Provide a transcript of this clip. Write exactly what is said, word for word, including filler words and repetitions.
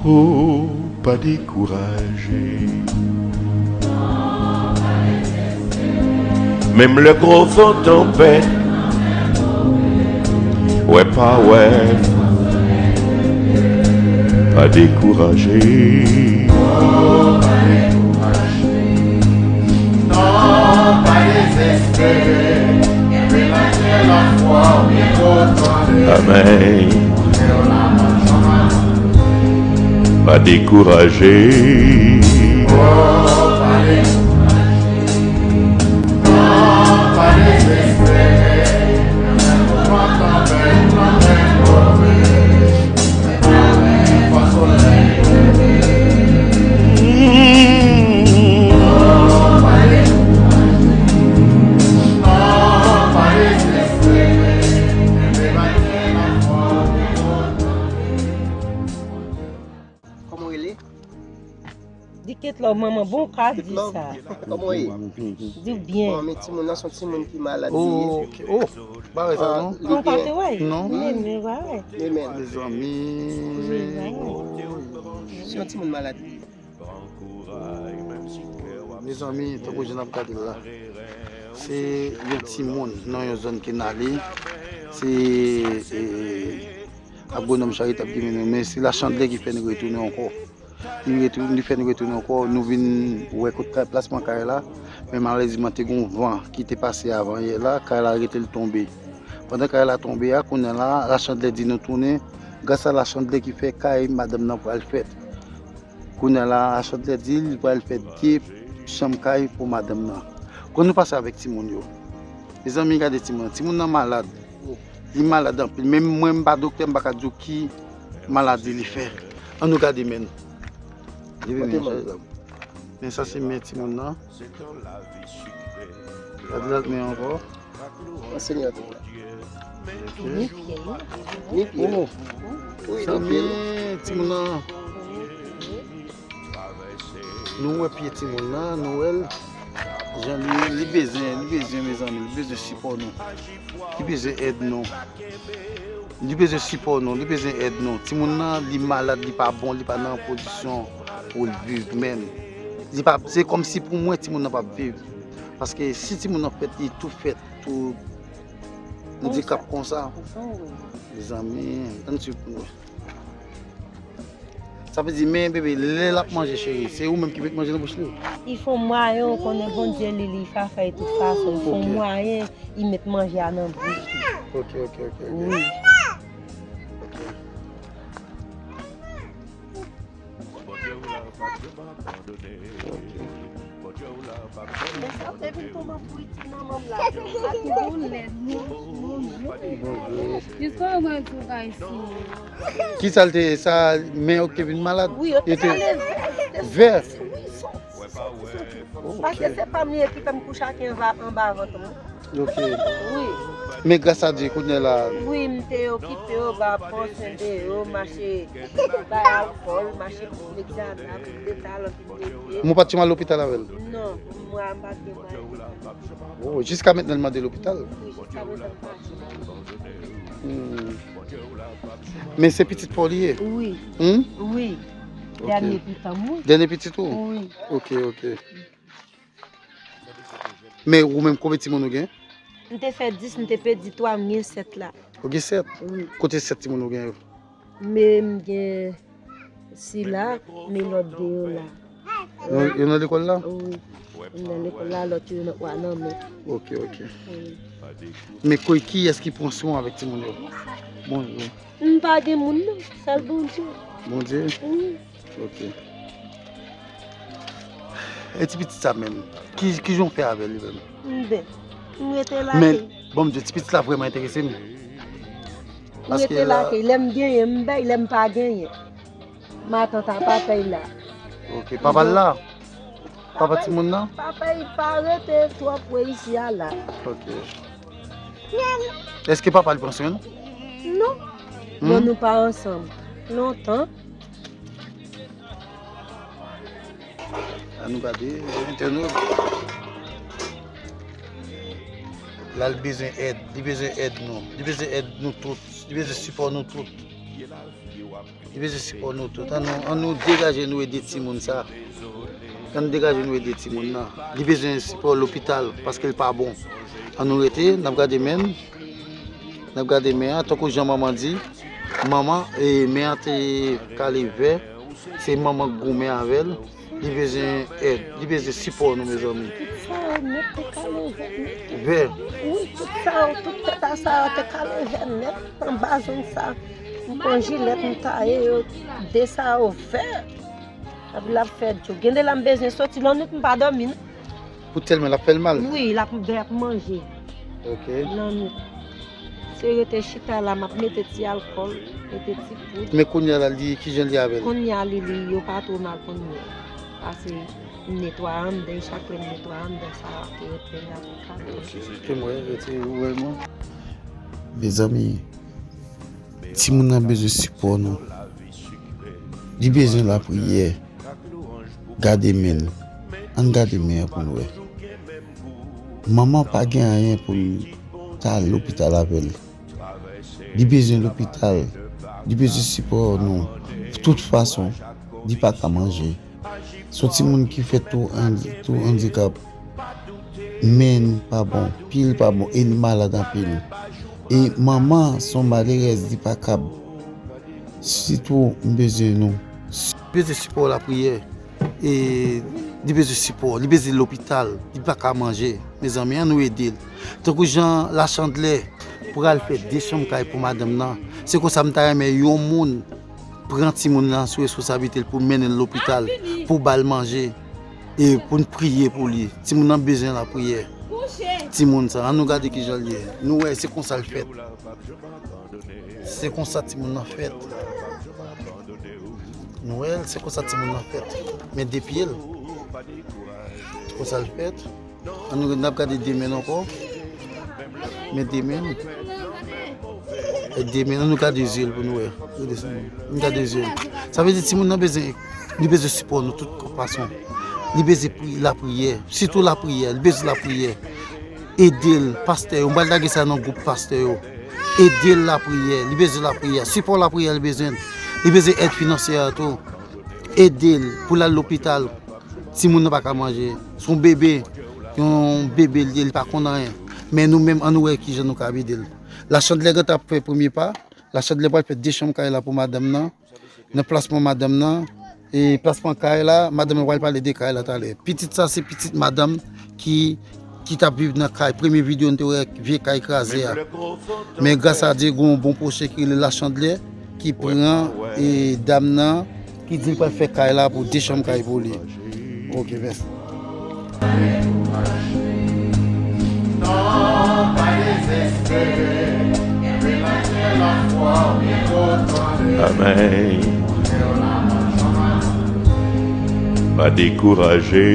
Oh, pa dekouraje. Menm lè gwo van tanpèt, wè pa wè, pa dekouraje. Amèn. Pa dekouraje. Kòman w rele? Di Kate Love, manman, bon, w ka di sa. Kòman w ye? Di w byen. Bon, men timoun nan se yon timoun ki malad li ye. Oh, ok. Oh, bagay sa non. Li pa te wè. Non. Men, men, bagay. Men, men. Mezanmi. Se yon timoun malad li ye. Mezanmi, tankou jan n ap gade l la, se yon timoun nan yon zòn ke n ale. Se, e, agwonòm Charitable ki mennen nou, men se Lachandelè ki fè n retounen ankò. Li retou-, li fè n retounen ankò, nou vin wè kot kay, plasman kay la, men malerezman te gen yon van ki te pase avan yè la, kay la rete l tonbe. Pandan kay la tonbe a, kounye a la, Lachandelè di nou tounen, gras a Lachandelè ki fè kay madanm nan pral fèt. Kounye a la, Lachandelè di li pral fè de chanm kay pou madanm nan. Kon nou pase avèk timoun yo. Mezanmi, gade timoun nan. Timoun nan malad. Li malad anpil. Menm mwen, m pa doktè, m pa ka di w ki maladi li fè. Ann nou gade men l. Leve men an, chèz la. Men sa se men timoun nan. Gade lòt men ankò. An Senyè tou la. Ni pye, ni pye. Oh, wi, ni pye. Timoun nan. Nou wè pye timoun nan, nou wè l. Jan li, li bezwen, li bezwen, mezanmi, li bezwen sipò nou. Li bezwen èd nou. Li bezwen sipò nou, li bezwen èd nou. Timoun nan, li malad, li pa bon, li pa nan kondisyon pou l viv menm. Li pa, se kòmsi pou mwen, timoun nan p ap viv. Paske si timoun nan fèt, li tou fèt, tou andikap konsa. Mezanmi, ann swiv pou nou. Sa vle di, men bebe, lè l ap manje, cheri, se ou menm ki met manje nan bouch li? Li fè yon mwayen, ou konnen Bondye li, li ka fè tout fason. Li fè yon mwayen, li met manje a nan bouch li. Ok, ok, ok, ok. Wi. Ok. Men sa te vin tonbe pou iti nan manm la. Sa te doulè nou, nou, nou. Jiska yo gen tou ka isi. Ki sa l te ye? Sa men yo te vin malad? Wi, yo te vin vè. Vè? Wi, soti, soti, soti. Paske se pa m li ye ki fè m kouche ak anba, anba vant mwen. Ok. Wi. Men gras a Dye, kounye a la. Wi, m te okipe yo, ba pran swen de yo, mache bay alkòl, mache met Xanax, met Detal, anpil mete. Mwen pa t janm al lopital avè l? Non, mwen pa t gen mwayen. Oh, jiska mentnan l mande lopital? Wi, jiska mentnan l pa t. Hmm. Men se pitit pa w li ye? Wi. Hmm? Wi. Ok. Dènye pitit mwen. Dènye pitit ou? Wi. Ok, ok. Men ou menm, konbyen timoun ou gen? M te fè dis, m te pèdi twa, m gen sèt la. Ou gen sèt? Wi. Kote sèt timoun ou gen yo? Men m gen sila, men lòt de yo la. Yo, yo nan lekòl la? Wi. Youn nan lekòl la, lòt yo nan, wa nan men. Ok, ok. Wi. Men kote, kiyès ki pran swen avèk timoun yo? Bon, wi. M pa gen moun non, sèl Bondye. Bondye? Wi. Ok. E ti pitit sa menm, ki, ki jan w fè avè li menm? M byen. M rete lakay. Men, bon, m di w, ti pitit la vrèman enterese m. M rete lakay. Lè m genyen, m bay, lè m pa genyen, matant a papa l la. Ok, papa l la? Papa timoun nan? Papa l pa rete twòp we isi a la. Ok. Èske papa l pran swen l? Non. Hmm? Bon, nou pa ansanm lontan. Ann nou gade, entènot. La, li bezwen èd, li bezwen èd nou, li bezwen èd nou tout, li bezwen sipò nou tout. Li bezwen sipò nou tout. Ann nou, ann nou degaje nou ede timoun sa. Ann degaje nou ede timoun nan. Li bezwen sipò lopital paske l pa bon. Ann nou rete, n ap gade men n. N ap gade men an, tankou jan manman di. Manman, e, men an te kale vè. Se manman k goumen avè l. Li bezwen èd, li bezwen sipò nou, mezanmi. Tout sa yo nèt te kale vè nèt. Vè. Wi, tout sa yo, tout tèt a sa yo te kale vè nèt. Anba zong sa, m pran jilèt, m taye yo, de sa yo vè. Epi l ap fè djo. Gen de la m bezwen soti lannwit, m pa dòmi, non. Pou tèlman l ap fè l mal. Wi, l ap, l ap manje. Ok. Lannwit. Se rete chita la, m ap mete ti alkòl, mete ti poud. Men kounye a la, li, kijan li avè l? Kounye a, li, li, yo pa twò mal kounye a. Pase m netwaye anndan, chak lè m netwaye anndan, sa ap reprann la pou kale. Ok, m wè, rete, ou wè mwen. Mezanmi, timoun nan bezwen sipò nou. Li bezwen lapriyè. Gade men l. Ann gade men an pou n wè. Manman pa gen anyen pou l ta al lopital avè l. Li bezwen lopital. Li bezwen sipò nou. Tout fason, li pa ka manje. Se yon timoun ki fèt tou, andi-, tou andikap. Men l pa bon, pye l pa bon, e li malad anpil. E manman se yon malerèz, li pa kab. Sitou, m bezwen nou. Li bezwen sipò lapriyè. E li bezwen sipò, li bezwen lopital, li pa ka manje. Mezanmi, ann nou ede l. Tankou jan Lachandelè pral fè de chanm kay pou madanm nan. Se konsa m ta renmen yon moun pran timoun nan sou responsablite l pou mennen l lopital, pou ba l manje, e pou n priye pou li. Timoun nan bezwen lapriyè. Timoun sa, ann nou gade kijan l ye. Nou wè, se konsa l fèt. Se konsa timoun nan fèt. Nou wè l, se konsa timoun nan fèt. Men de pye l. Se konsa l fèt. Ann nou, n ap gade de men l ankò. Men de men l. E de men l, ann nou gade zye l pou nou wè. Gade zye l. Ann gade zye l. Sa vle di timoun nan bezwen, li bezwen sipò nou tout fason. Li bezwen pri-, lapriyè. Sitou lapriyè. Li bezwen lapriyè. Ede l, pastè yo. M pral lage sa nan gwoup pastè yo. Ede l lapriyè. Li bezwen lapriyè. Sipò lapriyè li bezwen. Li bezwen èd finansyè a tou. Ede l pou l al lopital. Timoun nan pa ka manje. Se yon bebe. Yon bebe li ye, li pa konn anyen. Men nou menm, ann nou wè kijan nou ka ede l. Lachandelè gentan ap fè premye pa. Lachandelè pral fè de chanm kay la pou madanm nan. Nan plasman madanm nan, e plasman kay la, madanm nan pral pale de kay la talè. Pitit sa, se pitit madanm ki, ki t ap viv nan kay, premye videyo n te wè, vye kay kraze a. Men gras a Dye, gen yon bon pwoche ki rele Lachandelè, ki pran, e, dam nan, ki di l pral fè kay la pou de chanm kay pou li. Ok, mèsi. Amèn. Pa dekouraje.